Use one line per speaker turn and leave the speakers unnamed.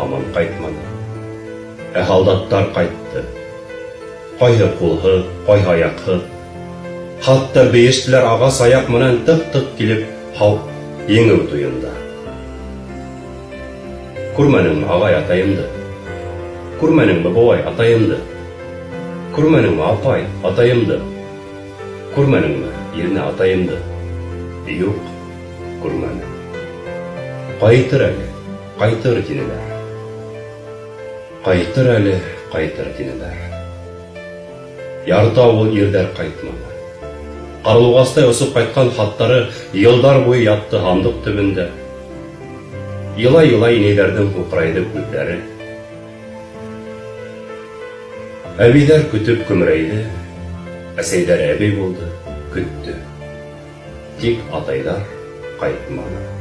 Һаман ҡайтманы. Ә һалдаттар ҡайтты. Ҡайһы ҡулһыҙ, ҡайһы аяҡһыҙ. Хатта бейештеләр ағас аяҡ менән тыҡ-тыҡ килеп һау еңеү туйында. Күрмәнеңме, ағай, атайымды? Күрмәнеңме, бабай, атайымды? Күрмәнеңме, апай, атайымды? Күрмәнеңме, еҙнә, атайымды? Юҡ, күрмәнем. Ҡайтыр әле, ҡайтыр тинеләр. Ҡайтыр әле, ҡайтыр тинеләр. Ярты ауыл ирҙәр ҡайтманы. Ҡарлуғастай осоп ҡайтҡан хаттары йылдар буйы ятты һандыҡ төбөндә. Илай-илай инәйҙәрҙең һуҡырайҙы күҙҙәре. Әбейҙәр көтөп көмөрәйҙе, әсәйҙәр әбей булды, көттө. Тик атайҙар ҡайтманы.